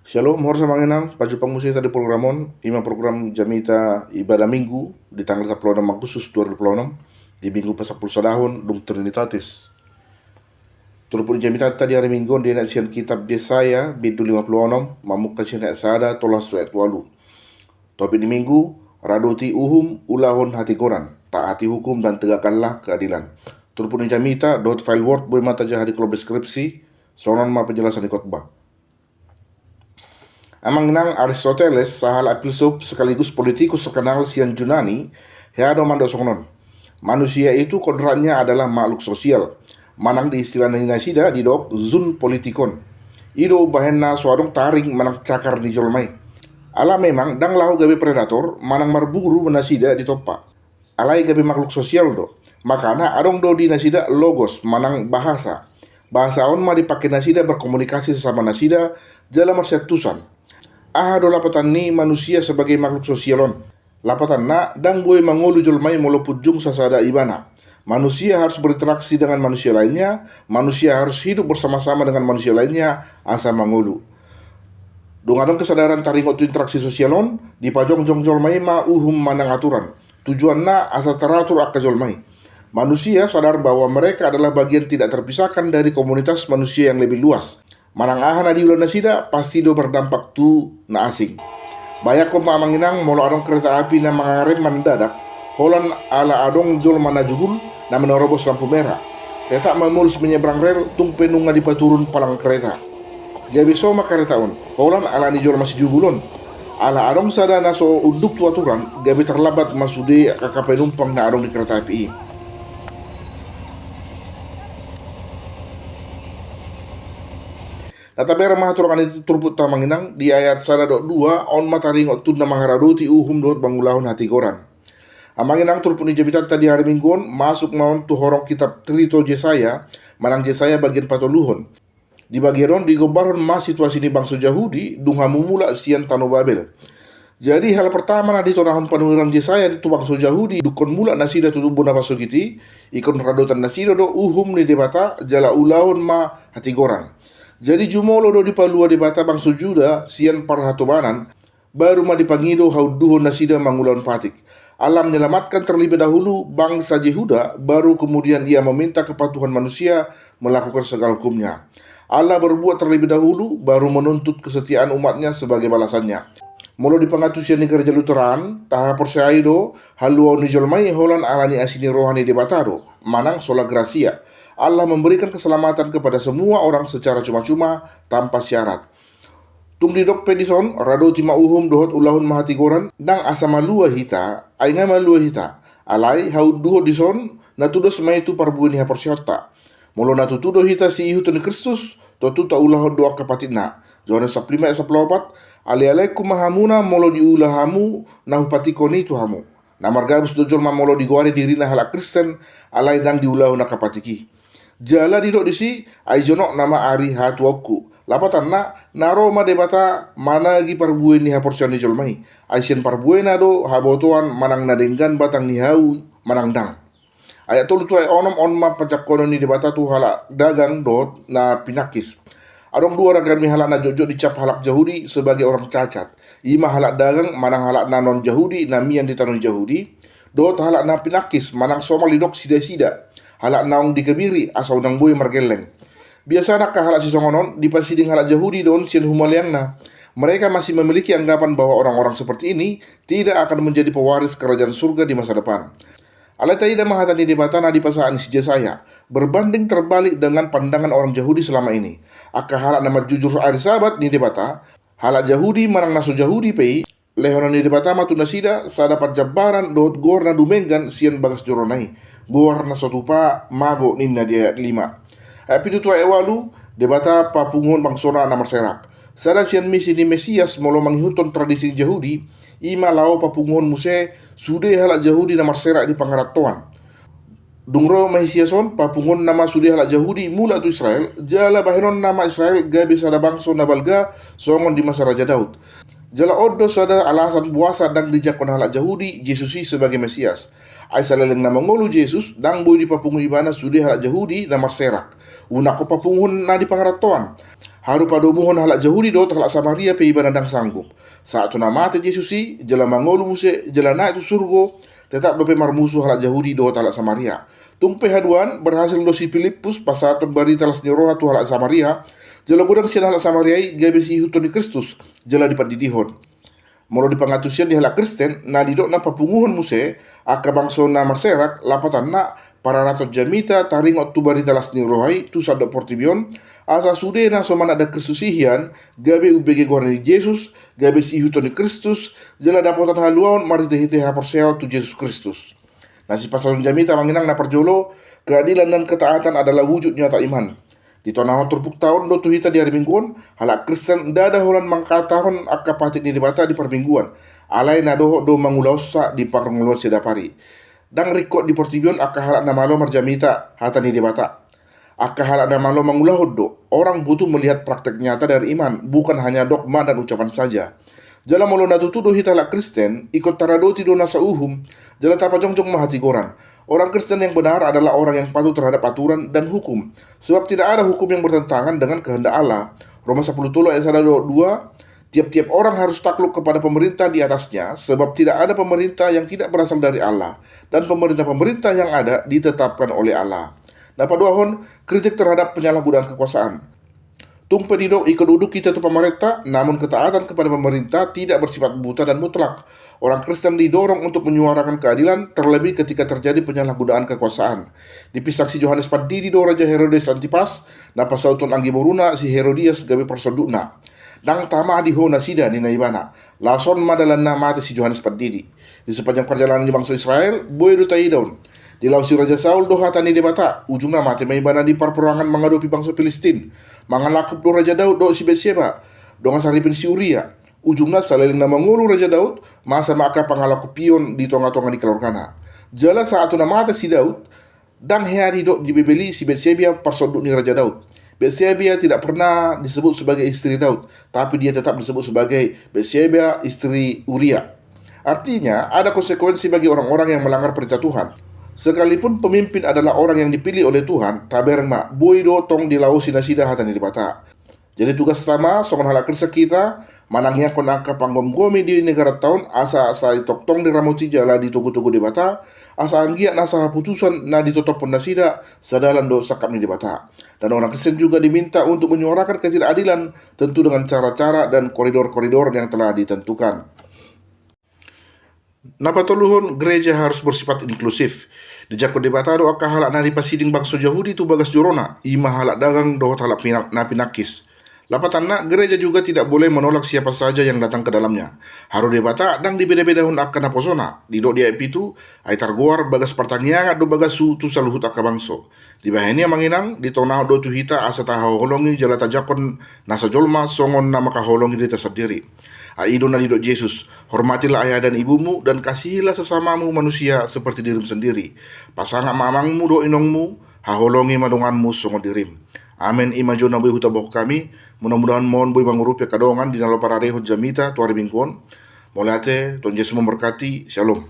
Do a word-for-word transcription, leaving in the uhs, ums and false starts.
Shalom, horas amang inang, pajumpang muse hita di program on, ima program jamita ibadah Minggu di tanggal sampulu onom Agustus dua ribu dua puluh onom, di Minggu pasampulu sadahon dung Trinitatis. Turpuk ni jamitanta di ari Minggu on dienet sian kitab Jesaya, bindu lima puluh onom, mamungka sian ayat sada, tolhas tu ayat ualu. Topik ni Minggu, radoti uhum, ulahon hatigoran, taati hukum dan tegakkanlah keadilan. Turpuk ni jamita dohot file Word boi ma tajaha di kolom deskripsi. Songon on ma penjelasan ni khotbah. Amang inang, Aristoteles, sahalak filsuf sekaligus politikus terkenal sian Junani, hea do mandok songon on: Manusia itu kodratnya adalah makhluk sosial. Manang di istilah ni nasida didok zoopolitikon. I do umbahen na so adong taring manang cakar ni jolma i. Ala memang ndang laho gabe predator manang marburu nasida ditompa. Alai gabe makhluk sosial do. Makana adong do di nasida logos manang bahasa. Bahasa on ma dipake nasida berkomunikasi sesama nasida jala marsiantusan. Aha do lapatan ni manusia sebagai makhluk sosial on? Lapatanna, ndang boi mangolu jolma i molo punjung sasada ibana. Manusia harus berinteraksi dengan manusia lainnya, manusia harus hidup bersama-sama dengan manusia lainnya, asa mangolu. Dung adong kesadaran taringot tu interaksi sosial on, dipajongjong jolma i ma uhum manang aturan. Tujuanna asa taratur angka jolma i. Manusia sadar bahwa mereka adalah bagian tidak terpisahkan dari komunitas manusia yang lebih luas. Manang aha na diula nasida, pasti do berdampak tu na asing. Bayangkon ma amang inang, molo adong kereta api na mangarem mendadak, holan ala adong jolma na jugul, na menerobos lampu merah. Tetap ma mulus menyeberang rel, tung pe nunga dipaturun palang kereta. Gabe so ma kereta on, holan ala ni jolma sijugul on. Ala adong sada na so unduk tu aturan, gabe terlambat ma sude angka penumpang na adong di kereta api i. Na taberang ma haturangan ni turpukta amang inang, di ayat sada dohot dua, on ma taringot tu na mangaradoti uhum dohot mangulahon hatigoran. Amang inang, turpuk ni jamitanta di ari Minggu on, masuk ma on tu horong kitab Trito Jesaya, manang Jesaya bagian patoluhon. Di bagian on digombarhon ma situasi ni bangso Jahudi dung hamu mulak sian tano Babel. Jadi hal pertama na ditonahon panurirang Jesaya tu bangso Jahudi dungkon mulak nasida tu tubu na pasogit i, ingkon radotan nasida do uhum ni Debata jala ulahon ma hatigoran. Jadi jumolo do dipalua Debata bangso Juda sian parhatobanan, baru ma dipangido haunduhon nasida mangulahon patik. Allah menyelamatkan terlebih dahulu bangsa Jehuda, baru kemudian Ia meminta kepatuhan manusia melakukan segala hukum-Nya. Allah berbuat terlebih dahulu, baru menuntut kesetiaan umat-Nya sebagai balasannya. Molo di pangantusion ni Gereja Lutheran, tahaporseai do, haluaon ni jolma i holan ala ni asi ni roha ni Debata do, manang sola gratia. Allah memberikan keselamatan kepada semua orang secara cuma-cuma, tanpa syarat. Tung didok pe dison, radoti ma uhum dohot ulahon ma hatigoran, ndang asa malua hita, ai nga malua hita. Alai haunduhon dison, na tudos ma i tu parbue ni haporseaonta. Molo na tutu do hita siihuthon ni Kristus, tontu taulahon do angka patikna. Johannes sampulu lima ayat sampulu opat, alealehon ma hamuna molo diula hamu na hupatikkon i tu hamu. Na margabus do jolma molo digoari dirina halak Kristen, alai ndang diulahon angka patik i. Jala didok disi, ai jonok nama ari hatuaonku. Lapatanna, na ro ma Debata managi parbue ni haporseaon ni jolma i. Ai sian parbuena do habotoan manang na denggan batang ni hau manang ndang. Ayat tolu tu ayat onom on ma panjangkonon ni Debata tu halak dagang dohot na pinangkis. Adong dua ragam ni halak na jotjot dicap halak Jahudi sebagai orang cacat. Ima halak dagang manang halak na non-Jahudi na mian di tano ni Jahudi, dohot halak na pinangkis manang somal didok sida-sida, halak naung dikebiri asa unang boi margelleng. Biasana angka halak sisongon on dipasiding halak Jahudi do on sian humaliangna. Mereka masih memiliki anggapan bahwa orang-orang seperti ini tidak akan menjadi pewaris kerajaan surga di masa depan. Alai taida ma hata ni Debata na dipasahat ni si Jesaya, berbanding terbalik dengan pandangan orang Jahudi selama ini. Angka halak na manjujur ari Sabat ni Debata, halak Jahudi manang na so Jahudi pe i, lehonon ni Debata ma tu nasida sada panjambaran dohot goar na dumenggan sian bagas joroNa i, goar na so tupa mago ninna di ayat lima. Ayat pitu tu ayat ualu, Debata papunguhon bangsona na marserak. Sada sian misi ni Mesias molo mangihuthon tradisi ni Jahudi, ima laho papunguhon muse sude halak Jahudi na marserak di pangarantoan. Dung ro Mesias on, papunguhonna ma sude halak Jahudi mulak tu Israel, jala bahenonna ma Israel gabe sada bangso na balga songon di masa Raja Daud. Jala on do sada alasan boasa ndang dijangkon halak Jahudi Jesus i sebagai Mesias. Ai saleleng na mangolu Jesus, ndang boi dipapungu Ibana sude halak Jahudi na marserak. Unang papunguhon na di pangarantoan. Haru padomuhon halak Jahudi dohot halak Samaria pe ibana ndang sanggup. Sahat tu na mate Jesus i, jala mangolu muse, jala naek tu surgo, tetap dope marmusu halak Jahudi dohot halak Samaria. Tung pe haduan, berhasil do si Pilippus pasahathon barita las ni roha tu halak Samaria, jala godang sian halak Samaria i gabe siihuthon ni Kristus, jala dipandidihon. Molo di pangantusion ni halak Kristen, na didokna papunguhon muse angka bangso na marserak, lapatanna pararathon jamita taringot tu barita las ni roha i tu sandok portibi on, asa sude na so mananda Kristus i hian, gabe umbege goar ni Jesus, gabe siihuthon ni Kristus, jala dapotan haluaon marhitehite haporseaon tu Jesus Kristus. Na sipasahaton jamita amang inang na parjolo, keadilan dan ketaatan adalah wujud nyata iman. Ditonahon turpukta on do tu hita di ari Minggu on, halak Kristen ndada holan mangkatahon angka patik ni Debata di parmingguan, alai na dohot do mangulahonsa di parngoluan siadapari. Ndang ringkot di portibi on angka halak na malo marjamita hata ni Debata. Angka halak na malo mangulahon do, orang butuh melihat praktek nyata dari iman, bukan hanya dogma dan ucapan saja. Jala molo na tutu do hita halak Kristen, ingkon taradoti do nasa uhum, jala tapajongjong ma hatigoran. Orang Kristen yang benar adalah orang yang patuh terhadap aturan dan hukum, sebab tidak ada hukum yang bertentangan dengan kehendak Allah. Roma sepuluh tolu ayat sada dohot dua, tiap-tiap orang harus takluk kepada pemerintah di atasnya, sebab tidak ada pemerintah yang tidak berasal dari Allah, dan pemerintah-pemerintah yang ada ditetapkan oleh Allah. Na paduahon, kritik terhadap penyalahgunaan kekuasaan. Tung pe didok ingkon unduk hita tu pamarenta, namun ketaatan kepada pemerintah tidak bersifat buta dan mutlak. Orang Kristen didorong untuk menyuarakan keadilan, terlebih ketika terjadi penyalahgunaan kekuasaan. Dipinsang si Johannes Pandidi do Raja Herodes Antipas, na pasauthon anggi boruna si Herodias gabe parsondukna. Ndang tama di ho nasida, ninna ibana. Laos on ma dalanna mate si Johannes Pandidi. Di sepanjang perjalanan ni bangso Israel, boi do taida on. Dilaosi Raja Saul do hata ni Debata, ujungna mate ma ibana di parporangan mangadopi bangso Pilistin. Mangalangkup do Raja Daud dohot si Betseba, dongan saripeon si Uria. Ujungna saleleng na mangolu Raja Daud, masa ma angka pangalakupion di tongatonga ni keluargana. Jala sahat tu na mate si Daud, ndang hea didok di Bibel i si Betseba parsonduk ni Raja Daud. Betseba tidak pernah disebut sebagai istri Daud, tapi dia tetap disebut sebagai Betseba istri Uria. Artinya, ada konsekuensi bagi orang-orang yang melanggar perintah Tuhan. Sekalipun pemimpin adalah orang yang dipilih oleh Tuhan, tabereng ma, boi do tong dilaosi nasida hata ni Debata. Jadi tugasta ma songon halak Kristen hita, manangiangkon angka panggomgomi di negaranta on, asa sai tongtong diramoti jala ditogutogu Debata, asa anggiat nasa haputusan na ditotophon nasida sadalan dohot sangkap ni Debata. Dan orang Kristen juga diminta untuk menyuarakan ketidakadilan, tentu dengan cara-cara dan koridor-koridor yang telah ditentukan. Na patoluhon, gereja harus bersifat inklusif. Dijangkon Debata do angka halak na dipasiding bangso Jahudi tu bagas joroNa, i ma halak dagang dohot halak pina-, na pinangkis. Lapatanna, gereja juga tidak boleh menolak siapa saja yang datang ke dalamnya. Haru Debata ndang dibedabedahon angka naposona. Didok di ayat pitu, ai targoar bagas partangiangan do bagashu tu saluhut angka bangso. Dibahen i amang inang, ditonahon do tu hita asa tahaholongi jala tajangkon nasa jolma songon na mangkaholongi dirita sandiri. Ai i do na didok Jesus, hormatilah ayah dan ibumu dan kasihilah sesamamu manusia seperti dirimu sendiri. Pasangap ma amangmu dohot inongmu, haholongi ma donganmu songon dirim. Amen. I ma jo na boi hutangihon hami, mudah-mudahan ma on boi mangurupi angka dongan di na laho pararehon jamita tu ari Minggu on. Mauliate, Tuhan Jesus memberkati. Shalom.